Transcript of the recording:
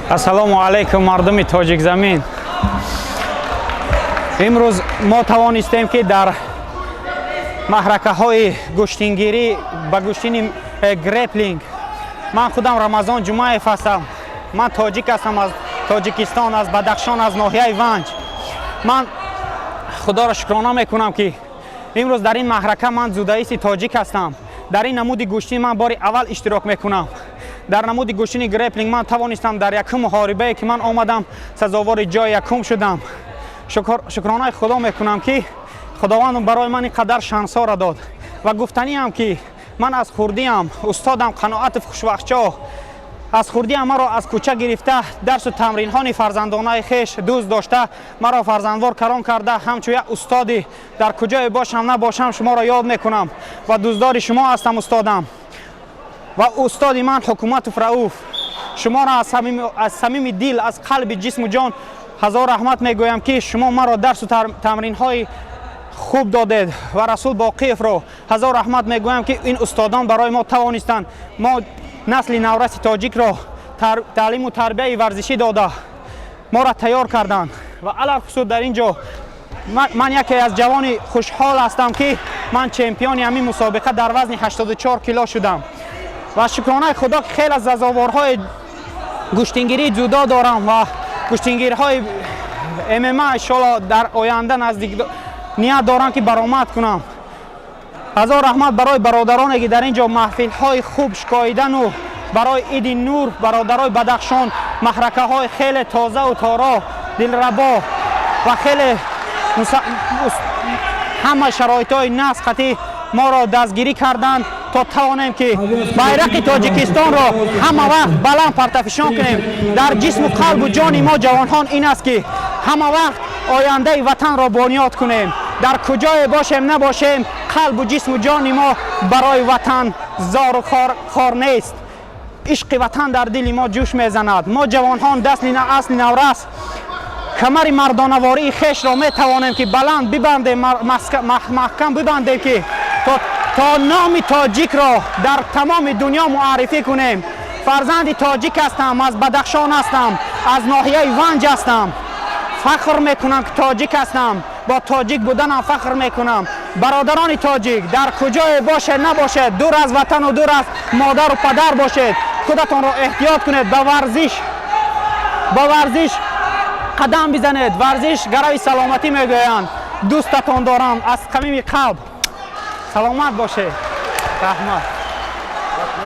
Ассалому алайкум, мардуми тоҷикзамин! Имрӯз мо тавонистем, ки дар маҳракаҳои гӯштингирӣ ба гӯштини греплинг. Ман худам Рамазон Ҷумаев ҳастам, ман тоҷик ҳастам, аз Тоҷикистон, аз Бадахшон, аз ноҳияи Ванҷ. Ман Худоро шукрона мекунам, ки имрӯз дар ин маҳрака ман дзюдоисти тоҷик ҳастам. Дар ин намуди гӯштин ман бори аввал иштирок мекунам. Дар намуди гӯштини греплинг ман тавонистам, дар якум муҳорибае, ки ман омадам, сазовори ҷои якум шудам. Шукронаи Худо мекунам, ки Худованд барои ман ин қадар шансҳоро дод. Ва гуфтаниам, ки ман аз хурдиам устодам Қаноатов Хушвақтшоҳ аз хурдиам маро аз кӯча гирифта, дарсу тамринҳои фарзандонаи хеш дӯст дошта, маро фарзандвор калон карда. Ҳамчун як устоди дар куҷое бошам, набошам, шуморо ёд мекунам ва дӯстдори шумо ҳастам, устодам. Ва устоди ман Ҳукуматов Рауф, шуморо аз самими дил, аз қалби ҷисму ҷон ҳазор раҳмат мегӯям, ки шумо маро дарсу тамринҳои хуб додед. Ва Расул Боқиевро ҳазор раҳмат мегӯям, ки ин устодон барои мо тавонистанд мо насли навраси тоҷикро таълиму тарбияи варзишӣ дода, моро тайёр карданд. Ва алалхусус дар ин ҷо ман яке аз ҷавони хушҳол ҳастам, ки ман чемпиони ҳамин мусобиқа дар вазни 84 кило шудам. Ва шукронаи Худо, ки хеле аз сазоворҳои гӯштингирии ҷудо дорам ва гӯштингирҳои ММА иншолло дар оянда наздик ният дорам, ки баромад кунам. Ҳазор раҳмат барои бародароне, ки дар ин ҷо маҳфилҳои хуб шикоидану барои Иди нур бародарои Бадахшон маҳракаҳои хеле тозаву торо, дилрабо ва хеле ҳама шароитҳои нағз қатӣ моро дастгирӣ карданд, то тавонем, ки байрақи Тоҷикистонро ҳама вақт баланд партафишон кунем. Дар ҷисму қалбу ҷони мо ҷавонҳон ин аст, ки ҳама вақт ояндаи ватанро бунёд кунем. Дар куҷое бошем, набошем, қалбу ҷисму ҷони мо барои ватан зору хор нест. Ишқи ватан дар дили мо ҷӯш мезанад. Мо ҷавонҳон дасли асли наврас камари мардонавории хешро метавонем, ки баланд бибандем, маҳкам бибандем, ки то номи тоҷикро дар тамоми дунё муаррифӣ кунем. Фарзанди тоҷик ҳастам, аз Бадахшон ҳастам, аз ноҳияи Ванҷ ҳастам. Фахр мекунам, ки тоҷик ҳастам, бо тоҷик буданам фахр мекунам. Бародарони тоҷик, дар куҷое бошед, набошед, дур аз ватану дур аз модару падар бошед, худатонро эҳтиёт кунед, ба варзиш қадам бизанед. Варзиш гарави саломатӣ мегӯянд. Дӯстатон дорам аз самими қалб. Саломат бошед, раҳмат.